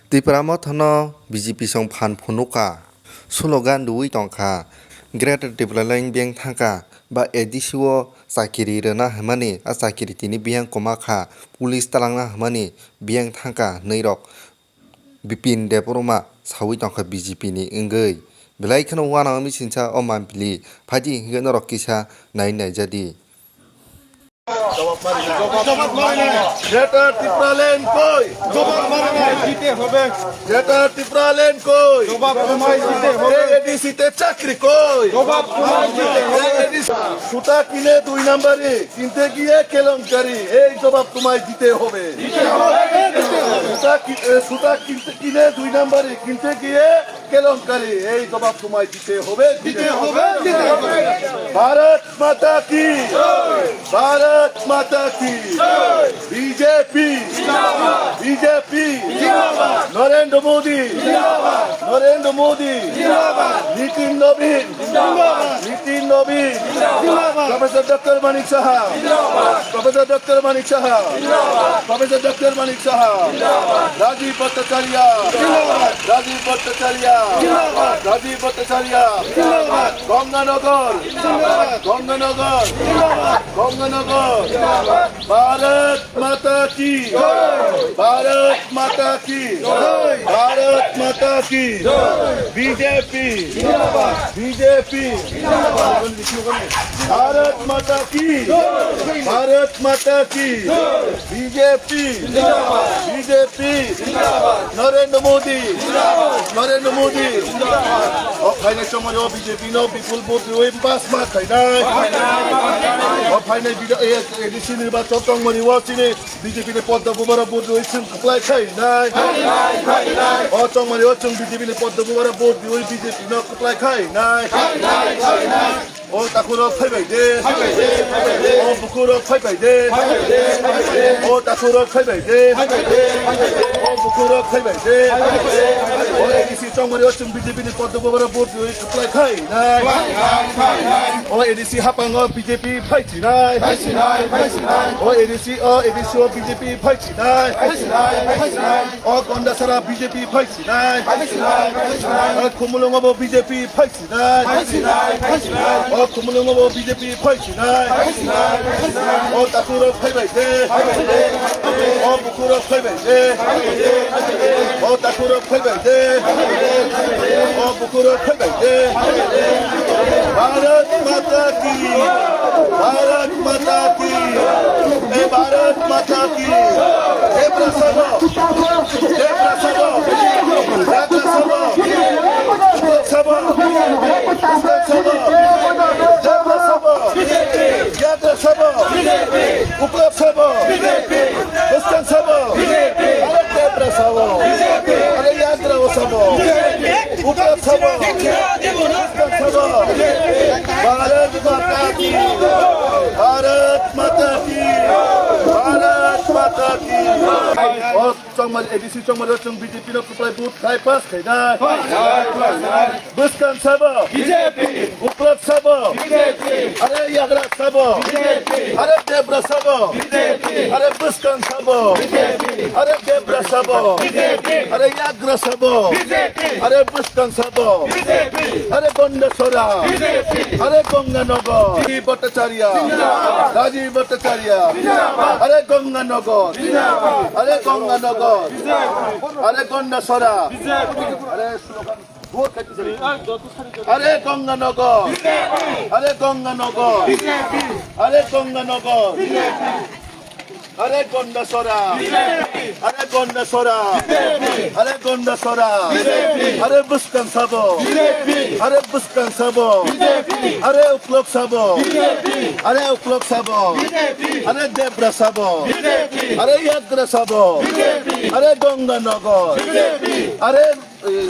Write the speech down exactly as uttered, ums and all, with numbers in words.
Tipra Motha no B J P song phan phunukha, slogan rwui tongkha, Greater Tipraland beng thangkha, ba A D C o chakiri rwna hwnmani, a chakiri tini biyang kwma kha, police talangna hwnmani biyang thangkha hwnwi rok Bipin Debbarma saui tongkha B J P ni wngwi. Belai kheno uanama misinsa o mampili phaidi hwnkhe norok kisa nai naijadi. Greater Tripuraland কই? জবাব মারা নাই, দিতে হবে। গ্রেটার ত্রিপুরাল্যান্ড কই? জবাব তোমায় দিতে হবে। এ এডিসি তে চাকরি কই? জবাব তোমায় দিতে হবে। এ এডিসি সুতা কিনে দুই নাম্বারি, কিনতে গিয়ে কেলেঙ্কারি, এই জবাব তোমায় দিতে হবে। দিতে হবে, দিতে হবে। সুতা কি-, এ, সুতা কিনতে, কিনে দুই নাম্বারি, কিনতে গিয়ে কেলেঙ্কারি, এই জবাব তোমায় দিতে হবে, দিতে দিতে হবে, হবে। দিতে হবে। ভারত মাতা কি? ভারত মাতা কি? বিজেপি, বিজেপি, নরেন্দ্র মোদী, নরেন্দ্র মোদী, নীতিন নবীন, নীতিন নবীন, professor doctor Manik Saha, professor doctor Manik Saha, professor doctor Manik সাহা, রাজীব ভট্টাচার্য, রাজীব ভট্টাচার্য, রাজীব ভট্টাচার্য, গঙ্গানগর, গঙ্গানগর, গঙ্গানগর। ভারত মাতা কি? ভারত মাতা কি? ভারত মাতা কি? BJP, BJP. ভারত মাতা কি? ভারত মাতা কি? BJP, BJP. Narendra Modi, Narendra Modi. O phainai chongmani o BJP no bipul vote rwi pass ma khainai. O phainai bida-, eh, ADC nirbachon tongmani o chini BJP ni podda bubara vote rwi chwng kwplai khainai. O chongmani o chwng BJP ni podda bubara vote rwi BJP no kwplai khainai. O takhurok phaibai de. O bukhurok phaibai de. O takhurok phaibai de. O bukhurok phaibai de. O ADC chongmani o chwng BJP ni podda bubara vote rwi kwplai khainai. O ADC hapango BJP phaichinai. O ADC, o ADC o BJP phaichinai. O Gondasara BJP phaichinai. O Khumulwngo bo BJP phaichinai. O Khumulwngo bo BJP phaichinai. O takhurok phaibai de. O bukhurok phaibai de. O takhurok phaibai de. O bukhurok phaibai de. Bharat Mata ki! Bharat Mata ki! Hey, Bharat Mata ki! Debra sabo! Debra sabo! Debra sabo! Sabo! Sabo! Debra sabo! Debra sabo! Uklok sabo! Bwskang sabo! Are Debra sabo! Are Yagra sabo! Uklok sabo! Bwskang sabo! Bharat Mata ki! Bharat Mata ki! Bharat Mata ki! O chongmani ADC chongmani o chwng BJP no kwplai vote khai pass khainai. Bwskang sabo. B J P. Uklok sabo. B J P. Are Yagra sabo. B J P. Are Debra sabo. B J P. Are Bwskang sabo. B J P. Are Debra sabo. B J P. Are Yagra sabo. B J P. Are Bwskang sabo. B J P. Are Gondasora. B J P. Are Ganganagar. Rajiv Bhattacharya. Zindabad. Rajiv Bhattacharya. Zindabad. Are Ganganagar. Zindabad. Are Ganganagar. Zindabad. Are Gondasora. B J P. Are slogan. Are Ganganagar! Are Ganganagar! Are Ganganagar! Are Gondasora! Are Gondasora! Are Gondasora! Are Bwskang sabo! Are Bwskang sabo! Are Uklok sabo! Are Uklok sabo! Are Debra sabo! Are Yagra sabo! Are Ganganagar! Are, eh,